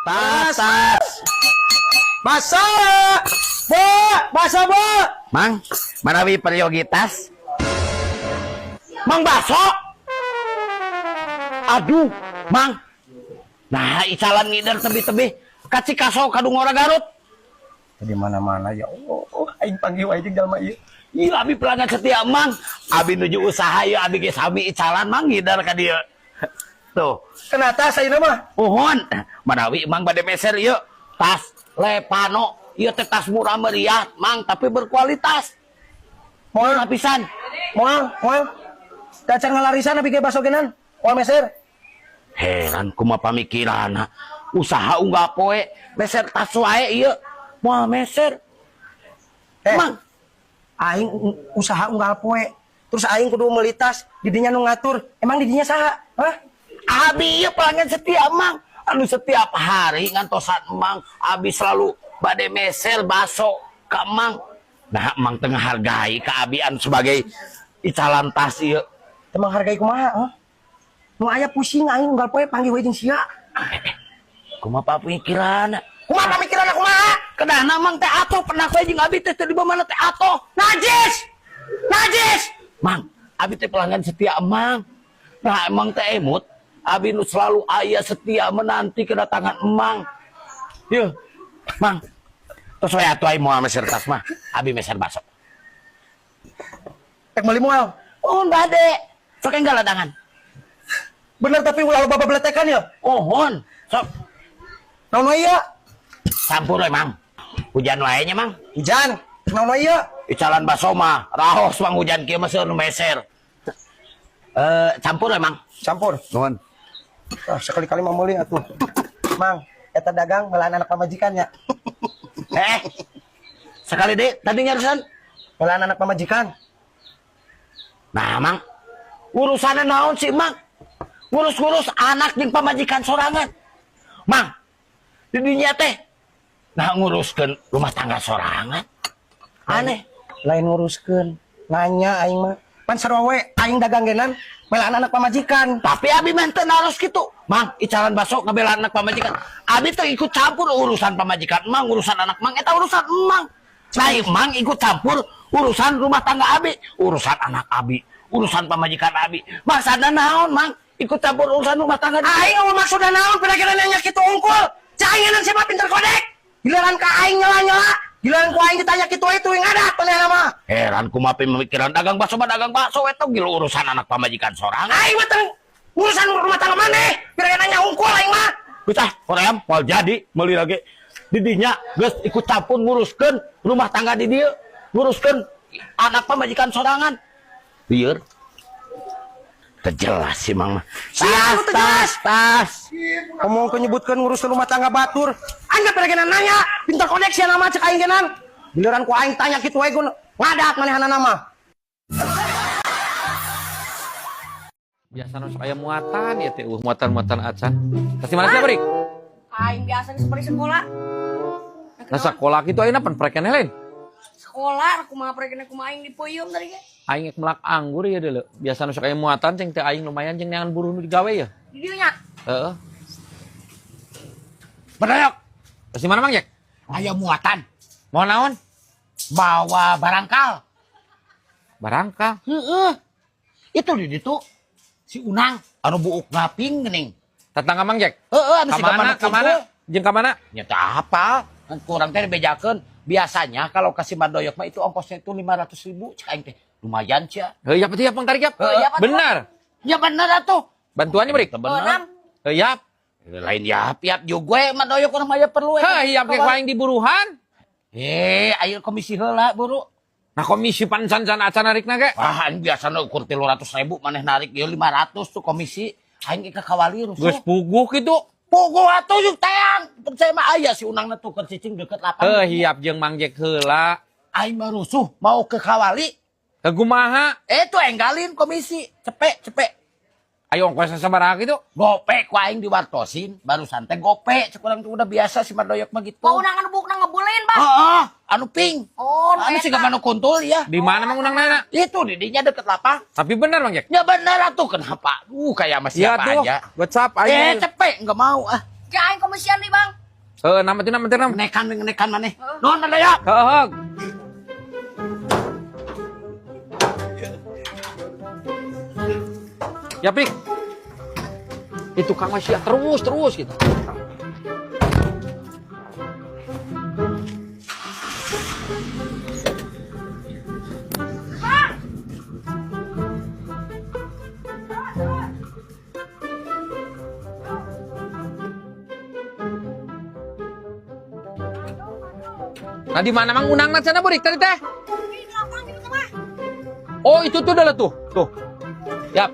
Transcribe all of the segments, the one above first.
Tas, tas. Basa! Bu! Basa, Bu! Mang, manawi peryogi tas? Mang Baso. Aduh, Mang. Nah, icalan ngider tebih-tebih. Ka Cikaso ka Dungora Garut. Di mana-mana ya Allah, aing panggil wae jeung jalma ieu. Iya, abi pelanggan setia, Mang. Abi nuju usaha ya, abi ge sami icalan, Mang, ngider ka dieu. Tuh. Kena tas ayeuna mah. Uhun, manawi Mang bade meser ieu tas Lepano. Ieu teh tas murah meriah, Mang, tapi berkualitas. Moal, Lapisan. Moal, moal. Dacan ngalarisan abi ge baso genan. Moal meser. Heran kumaha pamikiranna. Usaha unggal poe meser tas wae ieu. Moal meser. Eh, Mang, aing usaha unggal poe. Terus aing kudu meuli tas, didinya nu ngatur. Emang didinya saha? Hah? Abi ieu pelanggan setia, Mang. Anu setiap hari ngantosan Mang, abi selalu bade meser baso ka Mang. Nah, Mang teu ngahargai ka abi anu sebagai icalan tas ieu. Emang hargai kumaha, hah? Nu aya pusing aing unggal poe panggil we jeung sia. Kumaha pamikiranna? Kumaha pamikiranna kumaha? Kedahna Mang teh atoh pernah we jeung abi teh teu di mana teh atoh. Najis! Najis! Mang, abi teh pelanggan setia Mang. Nah, emang teh emut, abi nu selalu aya setia menanti kedatangan Emang. Yeuh, Mang. Tos we atuh aing moal meser tas mah, abi meser baso. Rek meuli moal? Oh, bade. Sok enggal ladangan. Bener tapi ulah loba bebeletekan ya. Mohon. Sok. Naon wae ieu? Sampur we, Mang. Hujan wae nya, Mang. Hujan. Naon wae ieu? Icalan baso mah, raos, Mang, hujan kieu mah seueur nu meser. Eh, campur we, Mang. Campur. Nuhun. Ah, sekali-kali mau meuli atuh. Mang, eta dagang melaan anak pamajikan ya. Eh. Sekali deh, tadi nyarusan. Melaan anak pamajikan. Nah, Mang. Urusannya naon sih, Mang? Ngurus-ngurus anak jeung pamajikan sorangan. Mang, di dinya teh nah nguruskeun rumah tangga sorangan. Aneh. Lain nguruskeun, nanya aing mah. Pan sarua we aing dagang genan melaan anak pamajikan. Tapi abi mah teu naros kitu. Mang, icalan baso ngabela anak pamajikan. Abi teh ikut campur urusan pamajikan Mang, urusan anak Mang, eta urusan Mang. Nah, Mang ikut campur urusan rumah tangga abi, urusan anak abi, urusan pamajikan abi. Maksudna naon, Mang? Ikut campur urusan rumah tangga dia. Aing eueuh maksudna naon pira-kira nanya kitu unggul. Cai aing siapa pinter kodek. Giliran ka aing nyela-nyela, giliran ku aing ditanya kitu itu ngadat manehna mah. Heran kumaha pemikiran dagang bakso mah dagang bakso eta gila urusan anak pamajikan sorangan. Aing mah teu urusan rumah tangga maneh, pira nanya unggul aing mah. Geus ah, hoream moal jadi meuli lagi. Didinya geus ikut campur nguruskeun rumah tangga di dieu, nguruskeun anak pamajikan sorangan. Lieur. Teu jelas sih Mang mah. Sia, Tas, nu teu jelas. Tas, tas. Ngomong nyebutkeun nguruskeun rumah tangga batur. Aing pira nanya, pinter kodek sia nama cek aing genan. Giliran ku aing tanya kitu wae gun ngadat manehna mah. Biasa nu sok aya muatan ya teh, muatan-muatan acan. Pasti mana sih, Brik? Aing biasa seperti sekolah. Nah, sekolah kitu ayeuna pan prek keneh lain. Sekolah, kumaha prek keneh kumaha aing dipeuyeum tadi ge. Aing ek melak anggur ya deuleu. Biasa nu sok aya muatan ceng teh aing lumayan jeung neangan buruh nu digawe ya. Di dieu nya. Heeh. Berdayok, Pasti mana, Mang Jack? Aya muatan. Mau naon? Bawa barangkal. Barangkal. Heeh. Itu di ditu si Unang anu buuk ngaping geuning. Tetangga Mang Jack. Heeh, anu siga Kamana? manuk Kamana? kumpul. Jeung kamana? Nya teu apal. Kan kurang teh dibejakeun. Biasanya kalau kasih Madoyok mah itu ongkosnya itu 500 ribu cek aing teh. Lumayan cia. Heuh, yap yap, Mang, tarik yap. Heuh, yap, atuh. Benar. Ya bener atuh. Bantuannya beri. Teu Oh, bener. enam. Heuh, yap. Lain yap yap juga Madoyok urang mah aya perlu. Heuh, yap ge aing diburuhan. Eh, ayo komisi heula buru. Nah, komisi pan can acan narikna ge. Wah, aing biasana ukur 300 ribu maneh narik ieu 500 tuh komisi. Aing ke kawali rusuh. Geus puguh kitu. Puguh atuh yuk teang. Percaya mah aya si Unangna tuh keur cicing deket lapangan. Heuh, hiap jeung Mang Jack heula. Aing mah rusuh mau ke kawali. Ke kumaha? Eh, tuh enggalin komisi. Cepet, cepet. Ayo ongkos sabaraha kitu? Gope ku aing diwartosin, barusan teh gope. Cek urang tuh udah biasa si Mardoyok mah gitu. Mau unang anu buukna ngebulin, Bang. Heeh, anu ping. Oh, nu Anu eta. siga manu kuntul ya. Di mana Mang Unang nana? Itu di dinya deket lapang. Tapi benar, Mang Jack. Ya bener atuh kenapa? Kayak sama Iya siapa tuh. aja. WhatsApp Eh, aing. cepet nggak mau ah. Ki aing komisian deui, Bang. Heuh, nama teh nama teh nama. Ngenekan ngenekan maneh. Nuhun Mandaya. Heuh, heuh. Ya, Pik. Itu Kang masih terus terus gitu. Nah, di mana Mang Unang sana burik tadi teh? Di lapang gitu mah. Oh, itu tuh adalah tuh. Tuh. Yap.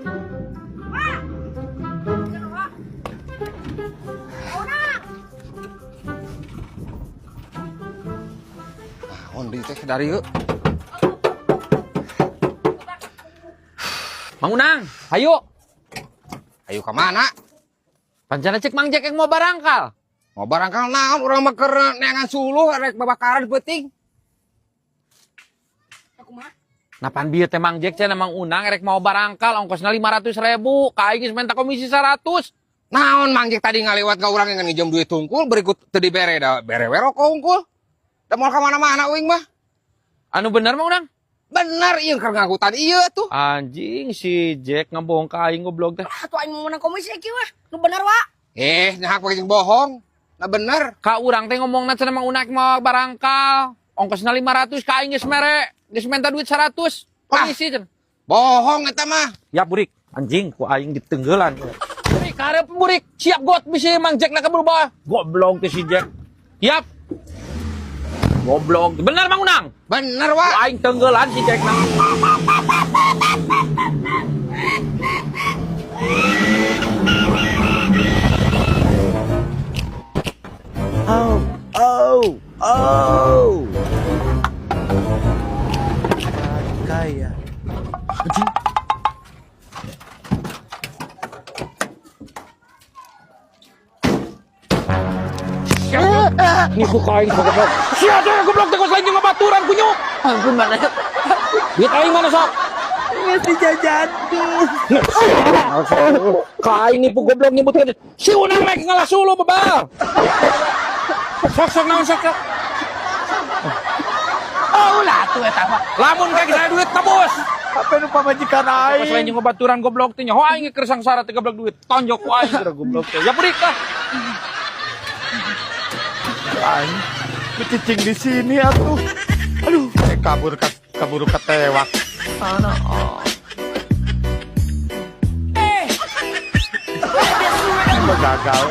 Naon deui teh dari yeuh. Mang Unang, ayo. Ayo ka mana? Pancana cek Mang Jack yang mau barangkal. Mau barangkal naon urang mah keur neangan suluh rek babakaran peuting. Kumaha? Napan bieu teh Mang Jack cenah Mang Unang rek mau barangkal ongkosna 500 ribu, ka aing geus minta komisi 100. Naon Mang Jack tadi ngaliwat ka urang ngan nginjem duit hungkul berikut teu dibere da bere we rokok hungkul. Da moal ka mana-mana uing mah. Anu bener Mang Unang? Bener ieu keur ngangkutan ieu tuh. Anjing si Jack ngebohong ka aing goblok teh. Ah, tuh aing mau menang komisi kieu mah. Nu bener, Wak. Eh, nyahak pake jeung bohong. Nah bener. Ka urang teh ngomongna cenah Mang Unang mau barangkal ongkosna 500 ka aing geus mere, geus minta duit 100. Komisi cenah. Bohong eta mah. Ya burik, anjing ku aing ditenggelan. Burik, karep burik, siap got bisi Mang Jack nak berubah. Goblok teh si Jack. Yap. Goblok. Bener Mang Unang? Bener, Ku Wak. aing tenggelan si Jack nang. Oh, oh, oh. Kaya. Anjing. Ini ku aing goblok. Sia teh goblok teh kos lain jeung babaturan kunyuk. Ampun mana? Duit aing mana sok? Geus dijajankeun. Ka aing nipu goblok nyebutkeun si Unang rek ngalah suluh bebal. Sok sok naon sok sok. Oh lah tuh eta mah. Lamun kayak saya duit tebus. Apa nu pamajikan Kos lain aing? jeung babaturan goblok teh nyaho aing keur sangsara teh goblok duit. Tonjok ku aing geura goblok teh. Ya burik lah. Aing cicing di sini atuh. Aduh, kabur ke kabur ketewak. Mana? Oh. Gagal.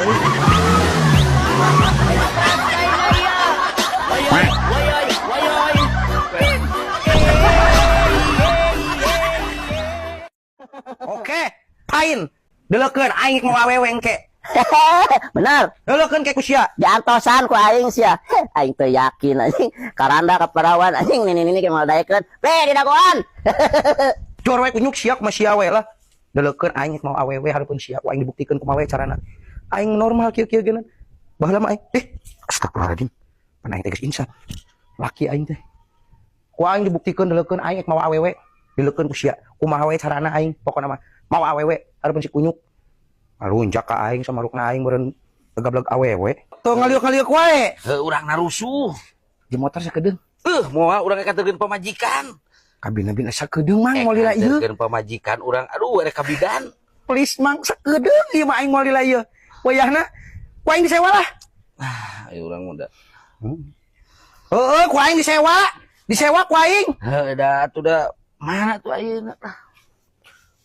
Eh. Oke, fine. Deleukeun aing mau awewe engke. Bener. Deleukeun ke ku sia. Diantosan ku aing sia. Aing teu yakin anjing. Karanda ka parawan anjing nini nini ke moal daekeun. Be di dagoan. Jor we kunyuk sia kumaha sia we lah. Deleukeun aing mau awewe hareupeun sia ku aing dibuktikan kumaha we carana. Aing normal kieu-kieu geunan. Baheula mah aing astagfirullahaladzim. Pan aing teh geus insaf. Laki aing teh. Ku aing dibuktikan deleukeun aing mau awewe. Deleukeun ku sia. Kumaha we carana aing pokona mah mau awewe hareupeun si kunyuk. Ngalunjak ka aing sama rukna aing meureun gableg awewe. Tuh ngaliuk-ngaliuk wae. Heuh urang narusuh. Di motor sakedeung. Moal urang katerkeun pamajikan. Kabina-bina sakedeung Mang moal lila ieu. Katerkeun pamajikan urang aduh rek kabidan. Please Mang sakedeung ieu mah aing moal lila ieu. Wayahna ku aing disewa lah. Ah, ayo urang muda. Heeh, ku aing disewa. Disewa ku aing. Heuh da atuh da mana tuh ayeuna lah.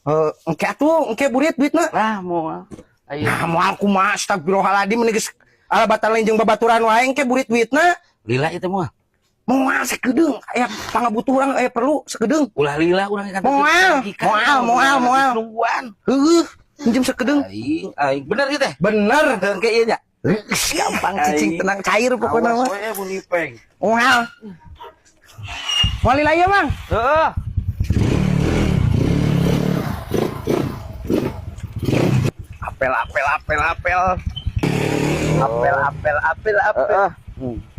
Heuh, engke atuh, engke burit duitna. Lah moal. Ayeuna. Nah, moal kumaha astagfirullahaladzim meni geus ala batal lain jeung babaturan wae engke burit duitna. Lila itu moal. Moal sakedeung aya pangabutuh urang aya perlu sakedeung. Ulah lila urang katerkeun Moal, pamajikan. moal, moal, moal. Nungguan. Heuh, minjem sakedeung. Aing, aing bener ieu teh. Bener. Heuh engke ieu nya. Gampang cicing tenang cair pokoknya Awas mah. we mun ipeng. Moal. Moal lila ieu Mang. Heeh. Apel apel apel apel. Apel apel apel apel.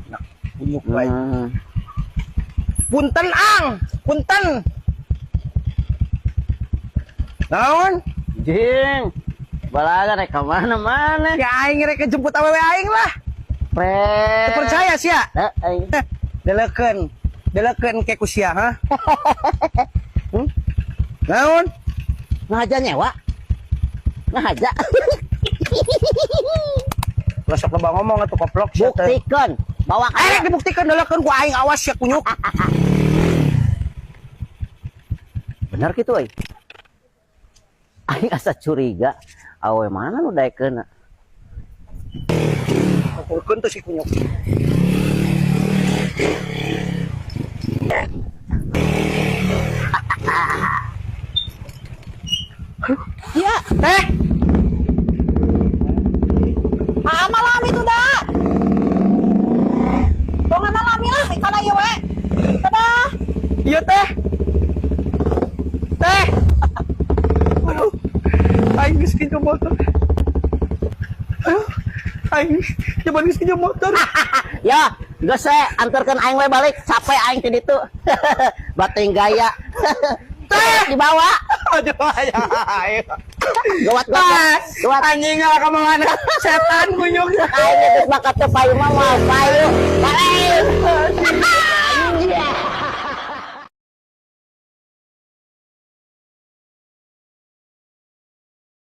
Nah, kunyuk wae. Punten Ang, punten. Naon? Jing. Balaga rek ka mana-mana. Ya aing rek jemput awewe aing lah. Pre. Teu percaya sia. Eh, aing. Deleukeun. Deleukeun ke ku sia, ha? Naon? Ngaja nyewa. Ngaja. Lah sok loba ngomong atuh koplok sia teh. Buktikan. Bawa ka. Aing dibuktikan deleukeun ku aing, awas sia kunyuk. Bener gitu euy. Aing asa curiga. Awe mana nu daekeun? Kukulkeun tuh si kunyuk. Ya, Teh, ah malam itu dah. Dongan alami lah, ikan ieu we. Dadah. Iya teh. Teh. Aduh. Aing geus kinjam motor. Aduh. Aing coba geus kinjam motor. Ya, geus we anterkeun aing we balik, capek aing ti ditu. Bating gaya. Teh dibawa. Aduh, ayo. Gawat gawat. Gawat. Anjing lah kamu mana? Setan kunyuk. Aing geus bakat teu payu mah moal payu. Balik.